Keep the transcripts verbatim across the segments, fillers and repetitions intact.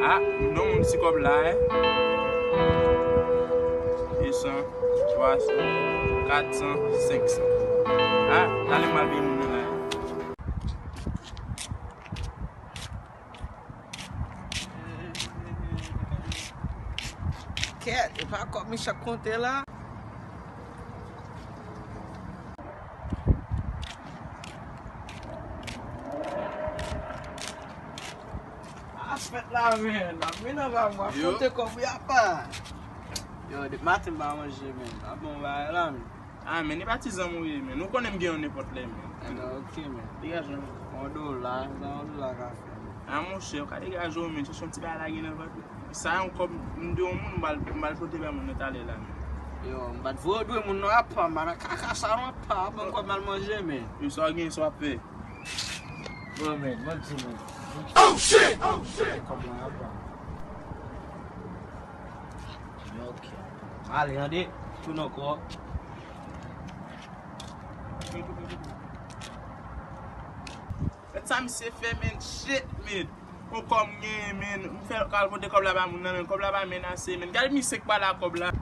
Ah, non, moun ti kòb la, eh. De san, twa san, kat san, senk san. Ah, talè m al peye moun nan la, eh. Kèt, e pa kòb Michel k konte la. A fèt la, men. Ap vin anba mwen, ap konte kòb wi apa. Yo, depi maten m pa manje, men. A bon, bagay la, men. Ah, men, e pa ti zanmi w ye, men. Ou konnen m gen yon nenpòt lè, men. Enben, ok, men. Degaje yon dola, sa yon dola ka fè, men. Ah, monchè, ou ka degaje w, men. Chèche yon ti bagay la gen nan vant ou. Sa yon kòb, m de yon moun, m pral, m pral pote bay moun nan talè la, men. Yo, m pa t vre dwe moun nan apa, m pa nan kaka sa non apa, ban m kòb m al manje, men. Yo, sa w gen, sa w ap fè. Bon, men, mwen di, men. Oh, shit! Oh, shit! Kòb lan apa. Ok. Ale, ande. Tounen ankò. Gad sa misye fè, men. Shit, men. Yon kòb m genyen, men. M fè kal pote kòb la ba moun nan, men. Kòb la pa menase, men. Gad misye k pale ak kòb la.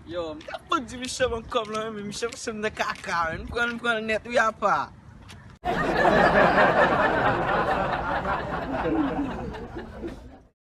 Yo, m t ap di misye ban m kòb lan, men misye pase m nan kaka, men. M pran, m pran l nèt, wi, apa.